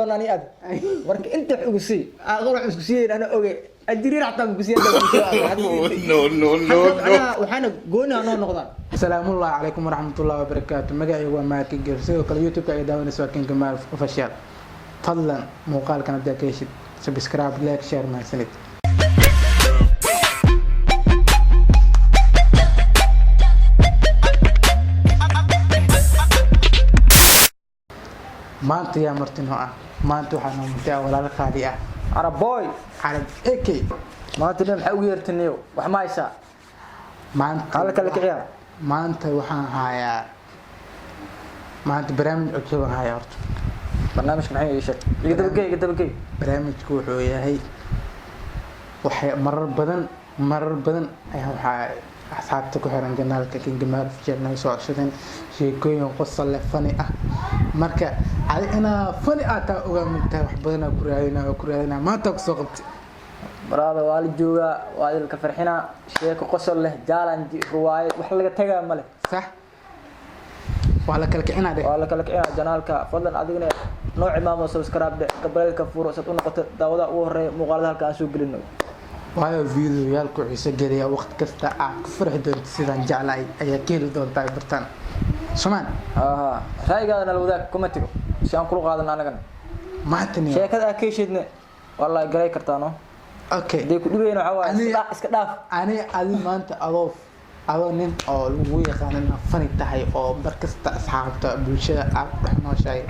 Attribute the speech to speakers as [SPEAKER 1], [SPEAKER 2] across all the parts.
[SPEAKER 1] Ani ad marka inta wax ugu sii aqoon wax isku siiyeen, ana oge ajiriin xataa ma ku siiyeen.
[SPEAKER 2] No, no, no, no.
[SPEAKER 1] Waxaana gooni hanoo noqdaan.
[SPEAKER 3] Asalaamullahi calaykum waraxmatullahi wabarakaatu. Magacaygu waa Maakin Gel. Sidoo kale YouTube-ka ay daawanaysa waa Kinka Maal Official. Fadlan muuqaalkan haddaa ka heshid, subscribe, like, share. Mahadsanid. Maanta yaa marti noo ah? Maanta waxaa noo marti ah walaalo qaali ah.
[SPEAKER 1] Caraboy.
[SPEAKER 3] Carab Ek.
[SPEAKER 1] Maanta dhan maxaa ugu yeertinayo? Wax ma haysaa?
[SPEAKER 3] Maanta
[SPEAKER 1] Hala kala kiciyaa.
[SPEAKER 3] Maanta waxaan hayaa, maanta barnaamij cusub aan hayaa horta.
[SPEAKER 1] Barnaamijka maxay? Ii sheeg, iga dabagey, iga dabagey.
[SPEAKER 3] Barnaamijku wuxuu yahay, waxay marar badan ayaa waxaa asxaabta ku xiran channel-ka Kinga Maal Official naga soo codsadeen sheekooyin qosol leh, funny ah. Marka adi inaa funny aad taa ogaa mugtahay, wax badanaa ku raadinaa, waa ku raadinaa, maanta kusoo qabtay.
[SPEAKER 1] Baraada waa la joogaa, waa idilka farxinaa, sheeko qosol leh, challenge, ruwaayad, wax laga tagaa male.
[SPEAKER 3] Sax, waa la kala kicinaa dheh.
[SPEAKER 1] Waa la kala kicinaa channel-ka. Fadlan adigna noo cimaamo, subscribe dhe, gambaleelka furo, sad u noqoto daawadaha ugu horeeya muuqaalada halka aan soo gelino.
[SPEAKER 3] Waayo videoyaal ku xiiso geliya, waqti kasta aad ku farxi doonto sidaan jeclahay ayaa ka heli doontaa bartaan somaan.
[SPEAKER 1] Aha, ra'yigaada nala wadaag comment-igo si aan kula qaadano anagana.
[SPEAKER 3] Maanta niyo
[SPEAKER 1] Sheekada aa ka heshidne wallahi garay kartaa no.
[SPEAKER 3] Okay.
[SPEAKER 1] Hadday ku dhibayna waxaa waaye iska dhaaf.
[SPEAKER 3] Ani adi maanta adoo nin oo lagu yaqaan inaad funny tahay oo mar kasta asxaabta bulshada aad ku dhex nooshahay,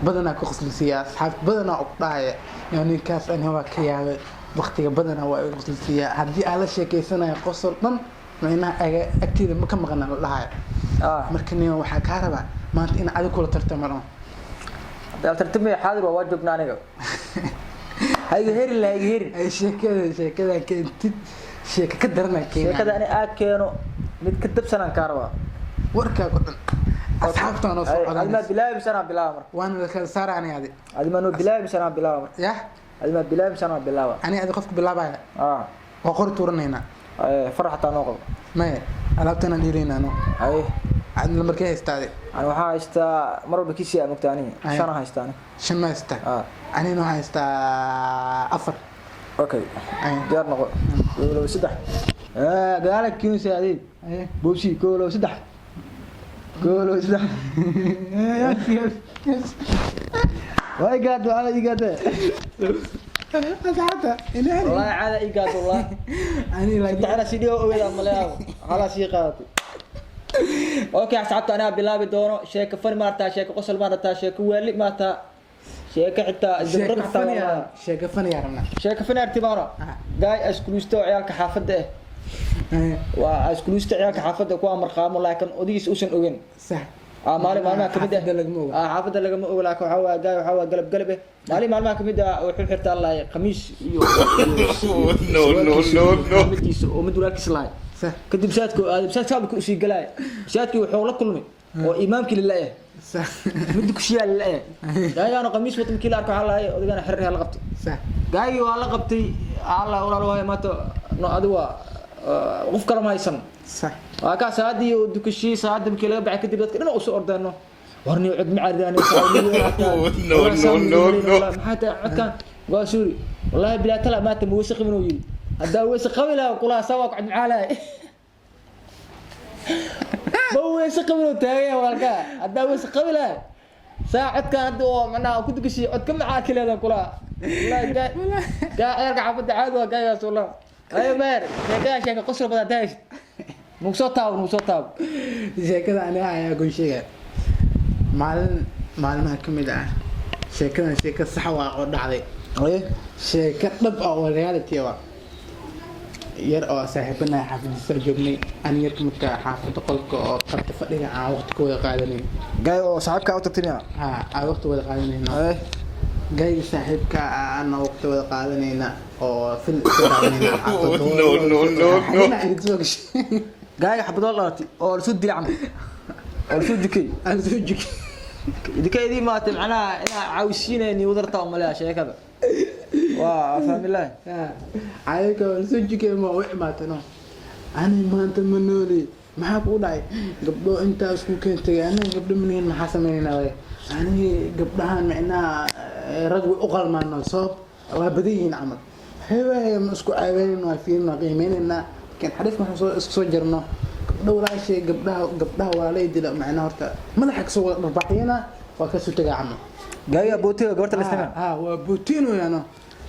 [SPEAKER 3] badanaa ku qoslisiiya asxaabta, badanaa ku dhahaya, "Yo, ninkaas ani waa ka yaabay, waqtiga badanaa waa igu qoslisiiyaa, haddii aan la sheekeysanayo qosol dhan micnaha aga agteeda ma ka maqana," la dhahayo. Marka nin waxaa kaa rabaa maanta in adi kula tartamo.
[SPEAKER 1] Hadda tartamaya, xaadir waa joognaa aniga. Hayga herin la, hayga herin.
[SPEAKER 3] Ay sheekada keentid, sheeka ka darana keena.
[SPEAKER 1] Sheekada ani aad keeno mid ka dabsanaan kaa rabaa.
[SPEAKER 3] Warkaa ku dhan asxaabtaan oo soo
[SPEAKER 1] Adimaa
[SPEAKER 3] codanaysa.
[SPEAKER 1] Bilaabi misanaa bilaaba marka?
[SPEAKER 3] Waana la kala saara ani adi.
[SPEAKER 1] Adimaa noo bilaabi misanaa bilaaba marka?
[SPEAKER 3] Yah.
[SPEAKER 1] Adimaa bilaabi misanaa bilaaba?
[SPEAKER 3] Ani adi qofka bilaabaya. Waa qori tuuranaynaa.
[SPEAKER 1] Farax xataa noo qabo.
[SPEAKER 3] Maya, alaabtanaan dhiilaynaa no.
[SPEAKER 1] Ay.
[SPEAKER 3] Adna lambarkee haystaa adi?
[SPEAKER 1] Ani waxaa haystaa mar walba kisi aa mogta ani.
[SPEAKER 3] Ay.
[SPEAKER 1] Shan haystaa ani.
[SPEAKER 3] Shan ma haystaa? Anina waxaa haystaa afar.
[SPEAKER 1] Okay.
[SPEAKER 3] Ay.
[SPEAKER 1] Diyaar noqo. 1, 2, 3, gadaala keenaysa adeeg.
[SPEAKER 3] Ay.
[SPEAKER 1] Boobsi. 1, 2, 3, 1, 2, 3. Waa igaad, waa igaade.
[SPEAKER 3] Asxaabta ilaali.
[SPEAKER 1] Wallahi caada igaad, wallahi.
[SPEAKER 3] Ani laakiin
[SPEAKER 1] Saddexda sidii oo ogeeda maleeyaabo halaa sii qaadatay. Okay asxaabta, anaa bilaabi doono. Sheeko funny maartaa, sheeko qosol maartaa, sheeko waali maartaa, sheeko xitaa
[SPEAKER 3] sheeko
[SPEAKER 1] isdabro xitaa
[SPEAKER 3] funny
[SPEAKER 1] wallahi.
[SPEAKER 3] Sheeko funny aa rabnaa.
[SPEAKER 1] Sheeko funny artimaano. Gaay askuluusta oo ciyaalka xaafadda ah.
[SPEAKER 3] Ay.
[SPEAKER 1] Waa askuluusta ciyaalka xaafadda ku amarqaamo, laakiin odigiis uusan ogeyn. Maalin maalmaha kamid ah
[SPEAKER 3] Xaafadda lagama oga.
[SPEAKER 1] Xaafadda lagama oga, laakiin waxaa waaye gaay waxaa waaye galab galab eh, maalin maalmaha kamid ah wuxuu xirtaa lahay khamiis iyo
[SPEAKER 2] No, no, no, no.
[SPEAKER 1] midkiisa oo mid walaalkiis lahay. Kadib masaajidka aaday, masaajidka saabka usii galaay, masaajidkii wuxuu la kulmay oo imaamkii lalayahay, mid kushiyaa lalayahay. Gaaygaana khamiis wata markii la arko, waxaa lahay odaygana xerir la qabtay. Gaayigii waa la qabtay. Alla walaal waay, maanta no adi waa qof kale ma haysan. Waa kaa salaadii oo dukashii, salaada markii laga baxay kadib dadka dhan usoo ordeeno, warni cod ma caridaan.
[SPEAKER 2] No, no, no, no.
[SPEAKER 1] Maxaa tahay codkan? Waa suuri, wallahi bilaa tala maanta ma weyse qabin, uu yidhi. Haddaa weyse qabi lahaa kulaha saa waa ku cod maxaa lahay, ma weyse qabin oo taagan yahay walaalkaa. Haddaa weyse qabi lahay saa codkan hadda oo macnaha ku dukashii cod ka macaa kaleedan kulaha. Wallahi gaa gaa ciyaalka xaafadda caadi waa gaagaas wallahi. Ayo meer, sheekada sheeka qosol badan haddaa haysid, nugu soo taabo, nugu soo taabo.
[SPEAKER 3] Sheekada aniga ayaa kun sheegaya. Maalin maalmaha ka mid ah, sheekadan sheeko sax waa oo dhacday, sheeko dhab ah oo reality ah. Yar oo saaxiibanahay xaafadiisa joognay ani yarka, marka xaafadda qolka oo qabta fadhiga aan waqti ku wada qaadanayn.
[SPEAKER 1] Gaay oo saaxiibkaa u tagtay miya?
[SPEAKER 3] Ha, aan waqti wada qaadanayno. Gayga saaxiibka ana waqti wada qaadanayna oo film iska daawanayna.
[SPEAKER 2] No, no, no, no.
[SPEAKER 3] Soo gashay.
[SPEAKER 1] Gaayga xabadoo dhalatay oo lasoo dilay camal oo lasoo jikay.
[SPEAKER 3] Aan soo jikay.
[SPEAKER 1] Idinka idii maatay macnaha inaa caawisiinayni wadartaa umaleeya sheekada waa fahmilahi.
[SPEAKER 3] Ayaga soo jikay ma u imaatano, ani maanta ma nooli, maxaa kugu dhacay? Gabdho intaa isku keentay, anaga gabdho manihin, maxaa sameynayna? Waay Anigi gabdhahan micnaha rag way u qalmaano, sabab waa badan yihiin camal. Hewaay, ma isku caaweynayna, waa fiirin, waa qiimeynaynaa, laakiin xariifka waxaan soo isku soo jarno gabdho walaashay, gabdhaha walaalay dila macnaha horta madaxa kasoo wada dharbaaxyana waa kasoo tagaa camal.
[SPEAKER 1] Gaaga bootiga gabarta la isticmaal.
[SPEAKER 3] Ha, waa bootinoyano.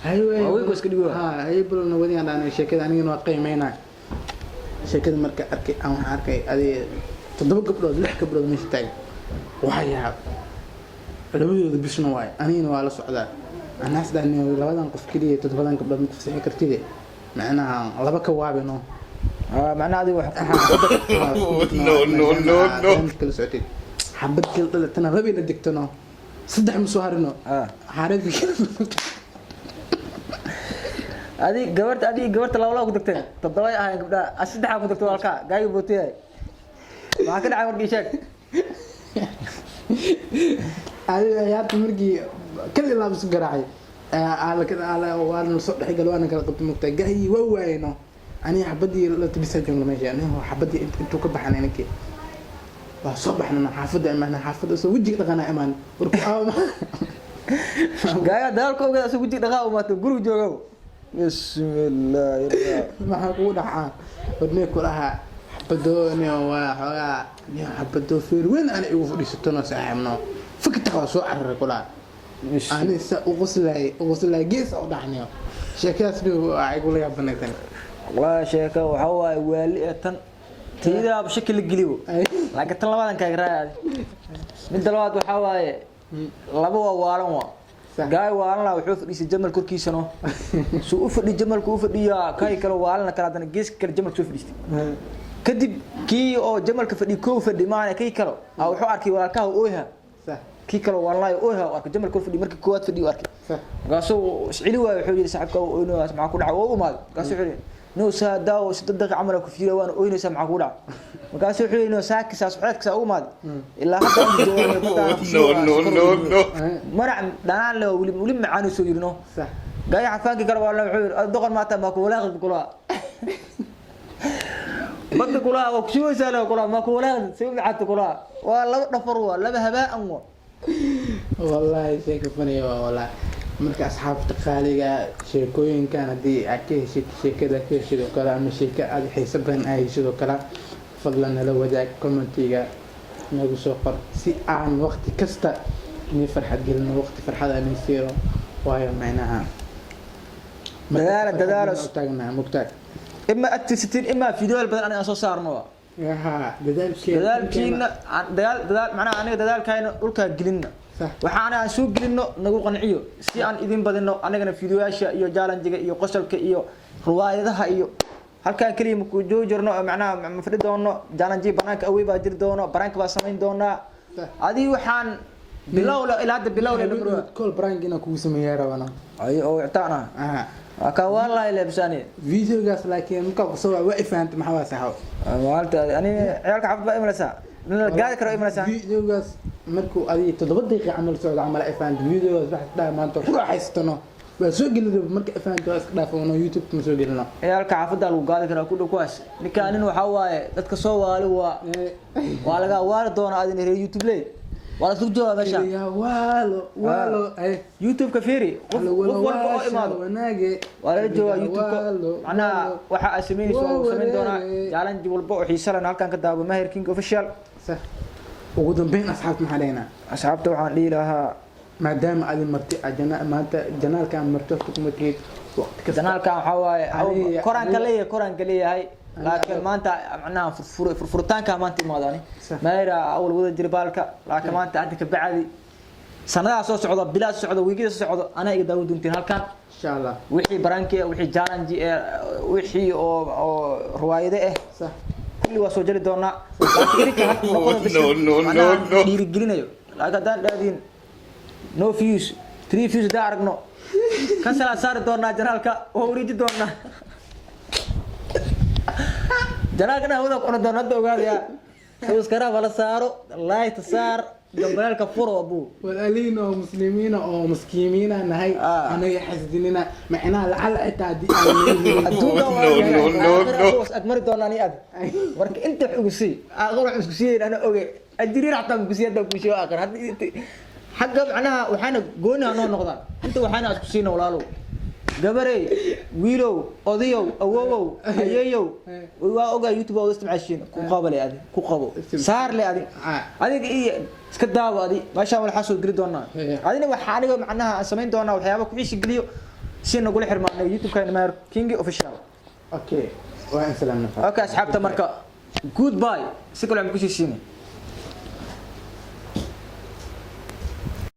[SPEAKER 3] Hayway.
[SPEAKER 1] Waa wiilka iska dhigo.
[SPEAKER 3] Ha, haybalna wadiyaan dhaanay sheekada, anigana waa qiimeynaa sheekada. Marka arkay aan waxaan arkay adii toddoba gabdhood, lix gabdhood meesha taagan. Waxaa yaab labadooda bisna waay, anigana waa la socdaa. Anaas dhaani labadan qof keliya toddobadan gabdhood ma kufsixi kartide, macnaha laba ka waabino.
[SPEAKER 1] Macnaha adiga wax
[SPEAKER 2] No, no, no, no.
[SPEAKER 3] Kala socotid xabad kala dhalatana labay la degtano, saddex ma soo harino. Xareedka.
[SPEAKER 1] Adi gabarta, adi gabarta laba laba ku degteen, toddoba ay ahaayeen gabdhaha, saddexaa ku degtay walaalkaa gaaga bootiyay. Maxaa ka dhacay markii? Sheeg.
[SPEAKER 3] Adiga ciyaarta markii kali laab isu garaacay, waana soo dhexgal, waana kala qabtay mugtaa gahyi waa waayno. Aniga xabadii la tibisa joogna meesha, aniga xabadii intuu ka baxan inankii waa soo baxnana xaafadda imaan, xaafadda soo wejiga dhaqanaa imaan warku aawa.
[SPEAKER 1] Gaaga dagaalka ogeed asagu wejiga dhaqaa umaatay guriga joogow. Bismillaahi.
[SPEAKER 3] Maxaa kugu dhacaa wadnee kulaha xabadoo niyo waa xoogaa niyo xabadoo feer weyn ana igu fadhiisatona saaxiibno fikirta waa soo cararay kulaha ani sa u qoslaay u qoslaay gees u dhacniyo sheekadaas niyo waa igula yaabanaytan.
[SPEAKER 1] Waa sheeko waxaa waaye waali ee tan tayadaaba shaki la geliyo, laakiin tan labaadan kaaga raaya. Midda labaad waxaa waaye laba waa waalan, waa gaay waalan wuxuu fadhiisay jamal korkiisano suu u fadhi jamalku u fadhiyaa, kay kale waalana kale haddana geeska kale jamalka soo fadhiistay. Kadib kii oo jamalka fadhi koo fadhi maana kii kale a wuxuu arkay walaalkaha ooyha. Kii kale waalanayo ooyha u arkay jamalka fadhi markii koowaad fadhi u arkay. Markaasuu iscili waayo, wuxuu yidhi saaxiibka ooynaya maxaa ku dhacay? Waa u imaaday. Markaasuu wuxuu yidhi no saa daawo 3 daqiiqa camal ku fiiriya waana ooynaysaa, maxaa kugu dhacay? Markaasuu wuxuu yidhi no saaki saas waxeedka saa u imaaday ilaa hadda aan joogo.
[SPEAKER 2] No, no, no, no.
[SPEAKER 1] Marac dhanaan leh oo weli weli macaan soo yidhi no. Gaaya xafaankii kale waa wuxuu yidhi doqon maata ma ku walaaqid kula badda kula waa kushubeysaa le kula ma ku walaaqid si u macaanta kula waa laba dhafar, waa laba habaa'an waa.
[SPEAKER 3] Wallaahi sheeka faniya waa wallaahi. Marka asxaabta qaaliga, sheekooyinkan haddii aad ka heshid, sheekada ka heshid oo kale ama sheeko aad xiiso badan aad heshid oo kale, fadlan nala wadaag, commentiga nagu soo qor si aan waqti kasta inay farxad gelino, waqti farxad aan siino, waayo macnaha
[SPEAKER 1] Dadaala, dadaala.
[SPEAKER 3] Taagnaha mugtaag.
[SPEAKER 1] Ima adtirsatiin imaa fiidiyoyaal badan aniga aan soo saarno.
[SPEAKER 3] Ha, dadaalkeena.
[SPEAKER 1] Dadaalkiina dadaal dadaal macnaha aniga dadaalkayna dhulkaa gelinna. Waxa aniga aan soo gelinno nagu qanciyo si aan idin badino anigana fiidiyoyaasha iyo challenge-ga iyo qosolka iyo riwaayadaha iyo halkaan keliya maku joogi jirno oo macnaha ma fadhi doono. Challenge banaanka awey baa jiri doono, banaanka baa samayn doonaa. Adii waxaan bilow le ilaa hadda bilow le.
[SPEAKER 3] Call prank inaan kugu sameeyaa rabana.
[SPEAKER 1] Ay oo wictaan ah. Waa kaa waalahi leebsaani.
[SPEAKER 3] Videogaas laakiin markaa kusoo waa ifahantay maxaa waa saxo.
[SPEAKER 1] Maalinta ani ciyaalka xafad baa imanaysaa in la gaadi karo imanaysaa.
[SPEAKER 3] Videogaas markuu adiga 7 daqiiqa camal socdo camal ifahantay videogaas, waxaad dhahay maanta ku raaxaysatano waa soo gelin marka ifahantay, waa iska dhaafano, YouTube ma soo gelino.
[SPEAKER 1] Ciyaalka xaafadda lagu gaadi karaa ku dhow kuwaas. Ninkaa nin waxaa waaye dadka soo waali waa laga waali doonaa adina reer YouTube ley waa la isku joogaa meesha.
[SPEAKER 3] Ya waalo waalo ay.
[SPEAKER 1] YouTube-ka fiiri, qof qof walba oo imaado
[SPEAKER 3] wanaage.
[SPEAKER 1] Waa lala joogaa YouTube-ka, macnaha waxa aad samaynayso waa lagu samayn doonaa. Challenge walba oo xiiso leh halkan ka daawo Mahir King Official.
[SPEAKER 3] Sax. Ugu dambeyn asxaabta maxaa dhahaynaa?
[SPEAKER 1] Asxaabta waxaan dhihi lahaa
[SPEAKER 3] maadaama aad marti maanta janaalka marti horta kuma tihid waqti kasta.
[SPEAKER 1] Janaalkan waxaa waaye koraan ka leeyahay, koraan ka leeyahay, laakiin maanta macnaha furfuritaanka maanta imaado ani maayra awal wada jira baalka, laakiin maanta hadda ka bacdi sanadaha soo socda, bilaa soo socda, wiigida soo socda, anaa iga daawo doontiin halkan.
[SPEAKER 3] Insha Allah.
[SPEAKER 1] Wixii prank-i, wixii challenge ee, wixii oo riwaayado ah, kulli waa soo jeli doonaa, laakiin idinka hadda noqoda bas.
[SPEAKER 2] No, no, no, no.
[SPEAKER 1] Dhiirigelinayo, laakiin haddaan dhahdin no views, three views haddaan aragno kansalaa saari doonaa janaalka, waa wareeji doonaa janaalkana, hawada ku cuni doona. Hadda ogaadaya subscribe hala saaro, like saar, gambaleelka furo abuu.
[SPEAKER 3] Walaalihiin oo muslimiina oo maskiimiina nahay, anaga xasdinina macnaha lacala xitaa haddii aan
[SPEAKER 1] adduunka.
[SPEAKER 2] No, no, no, no.
[SPEAKER 1] Ag mari doonaa ni ad marka inta wax ugu sii aqal wax isku siiyeen ana oge ajiriin xataa ma kusiiya hadda kusiiyo aqal hadda. Xagga macnaha waxaana gooni ha noo noqdaan. Inta waxaana isku siina, walaalow, gabarey, wiilow, odayow, awowow, ayeeyow, waa ogaa YouTube waa isticmaashiin. Ku qabale adi, ku qabo, saar le adi. Adiga iyo iska daawo adi. Meeshaan waxaa soo geli doonaa adina waxaa aniga macnaha aan samayn doonaa waxyaaba ku xiisi geliyo si nagula xirmaanay YouTube-ka Maher King Official.
[SPEAKER 3] Okay, waa in salaamna.
[SPEAKER 1] Okay, asxaabta, marka goodbye. Si kale aan ku sii siinay.